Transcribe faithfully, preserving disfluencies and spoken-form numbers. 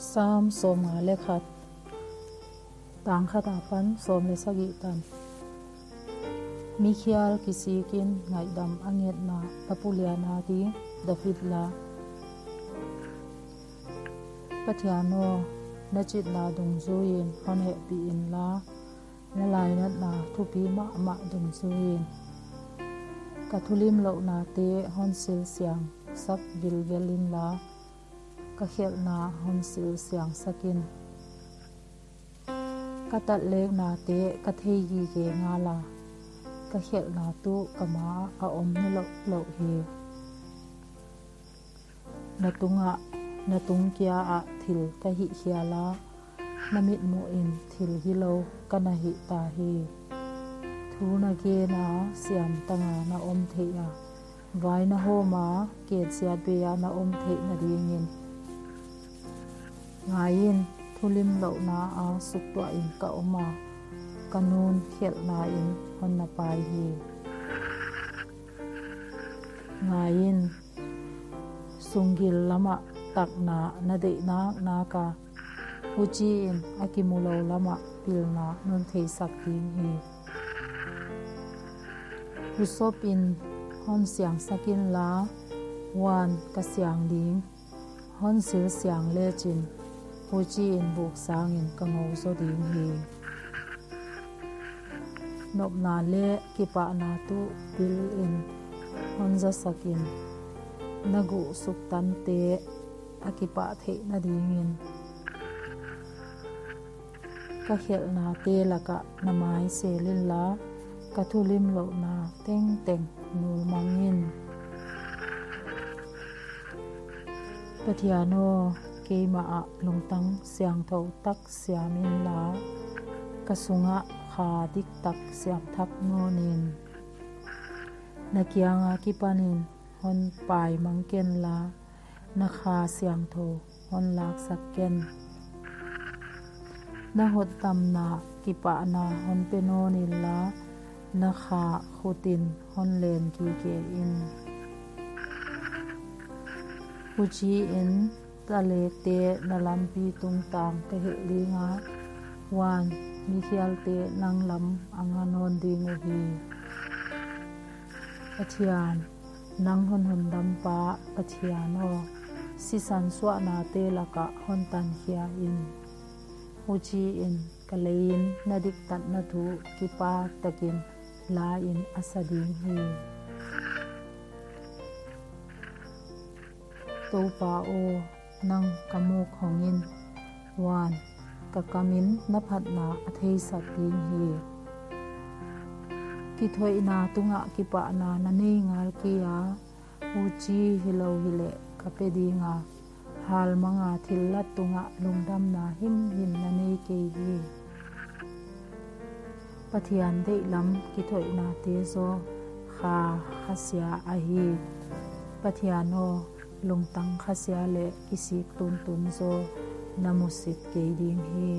Sam sawmnga leh khat, tang khat apan sawm leh sagih tan. Mikhial kisikin ngaihdam a ngetna tapulian a di David la. Pathian aw, na chitna dungzuiin hon hehpih inla, na lainatna thupi mahmah dungzuiin ka thulimlouhnate hon silsiangsak vilvel inla, ka khelhna hon silsiangsak in. Ka tatleknate ka thei gige ngala, ka khelhna tuh ka maah a om nalouh louh hi. Na tungah, na tungkia ah thil ka hihkhial a, na mitmuhin thil gilou ka na hihta hi. Thu na gena siamtanga na om theiha, vai na hawma ketsiat beia na om theihna dingin. Ngaiin, thulimlouhna a suktuahin ka oma, ka nun khelhnain hon na pai hi. Ngaiin, sunggil lamah takna na deih naknaka, huchiin a kimulou lamah pilna non theisak ding hi. Husopin hon siangsak inla, huan ka siang ding. Hon silsiang lechin, huchiin buksangin ka ngou zo ding hi. Nopna leh kipahna tuh pilin hon zasakin, na guh suktante a kipah theihna dingin. Ka khelhnate lakah na mai sel inla, ka thulimlouhna tengteng nulmang in. Pathian aw, keimah ah lungtang siangthou tak siam inla, ka sungah kha diktak siam thak nawnin. Na kiang akipanin hon paimang kenla, na kha siangthou hon laksak ken. Na hotdamna kipahna hon pe nawn inla, na kha khutin hon len gige in. Huchiin, tatlekte na lampi tungtang ka hih dinga, huan, mikhialte nang lam a nga nawn ding uhi. Pathian, nang hon hundampa Pathian aw, sisan suahnate lakah hon tankhia in. Huchiin, ka leiin na diktatna thu kipahtakin lain a sa ding hi. Toupa aw, nang ka muk hongin, huan, ka kamin na phatna a theisak ding hi. Kithoihna tungah kipahna na nei ngal keia, huchi hilou hileh ka pe dinga, halmanga thillat tungah lungdamna himhim na nei kei hi. Pathian deihlam kithoihnate zaw kha khasia ahi. Pathian aw, lungtang khasia leh kisik tuntun zaw na musit kei ding hi.